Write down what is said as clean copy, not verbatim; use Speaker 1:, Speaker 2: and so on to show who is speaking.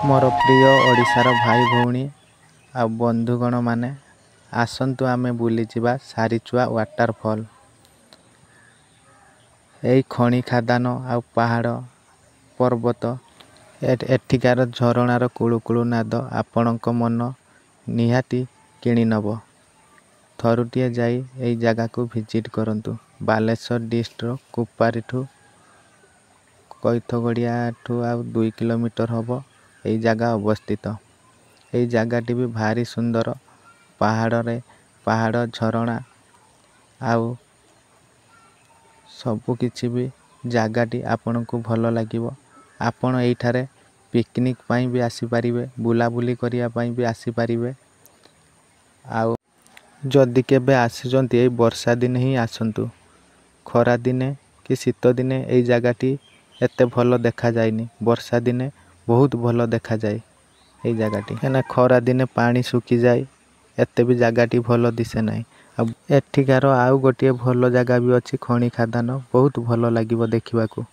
Speaker 1: ମୋର ପ୍ରିୟ ଓଡ଼ିଶାର ଭାଇ ଭଉଣୀ ଆଉ ବନ୍ଧୁଗଣ ମାନେ, ଆସନ୍ତୁ ଆମେ ବୁଲିଯିବା ସାରିଚୁଆ ୱାଟରଫଲ୍। ଏଇ ଖଣି ଖାଦାନ ଆଉ ପାହାଡ଼ ପର୍ବତ, ଏଠିକାର ଝରଣାର କୁଳୁ କୁଳୁ ନାଦ ଆପଣଙ୍କ ମନ ନିହାତି କିଣିନେବ। ଥରୁଟିଏ ଯାଇ ଏଇ ଜାଗାକୁ ଭିଜିଟ୍ କରନ୍ତୁ। ବାଲେଶ୍ୱର ଡିଷ୍ଟ୍ରିକ୍ଟର କୁପାରୀଠୁ, କଇଥଗଡ଼ିଆଠୁ ଆଉ 2 କିଲୋମିଟର ହେବ ଏଇ ଜାଗା ଅବସ୍ଥିତ। ଏଇ ଜାଗାଟି ବି ଭାରି ସୁନ୍ଦର। ପାହାଡ଼ରେ ପାହାଡ଼, ଝରଣା ଆଉ ସବୁକିଛି ବି ଜାଗାଟି ଆପଣଙ୍କୁ ଭଲ ଲାଗିବ। ଆପଣ ଏଇଠାରେ ପିକନିକ୍ ପାଇଁ ବି ଆସିପାରିବେ, ବୁଲାବୁଲି କରିବା ପାଇଁ ବି ଆସିପାରିବେ। ଆଉ ଯଦି କେବେ ଆସୁଛନ୍ତି, ଏଇ ବର୍ଷା ଦିନେ ହିଁ ଆସନ୍ତୁ। ଖରାଦିନେ କି ଶୀତ ଦିନେ ଏଇ ଜାଗାଟି ଏତେ ଭଲ ଦେଖାଯାଏନି। ବର୍ଷା ଦିନେ ବହୁତ ଭଲ ଦେଖାଯାଏ ଏଇ ଜାଗାଟି, କାହିଁକିନା ଖରା ଦିନେ ପାଣି ଶୁଖିଯାଏ, ଏତେ ବି ଜାଗାଟି ଭଲ ଦିଶେ ନାହିଁ। ଆଉ ଏଠିକାର ଆଉ ଗୋଟିଏ ଭଲ ଜାଗା ବି ଅଛି, ଖଣି ଖାଦାନ, ବହୁତ ଭଲ ଲାଗିବ ଦେଖିବାକୁ।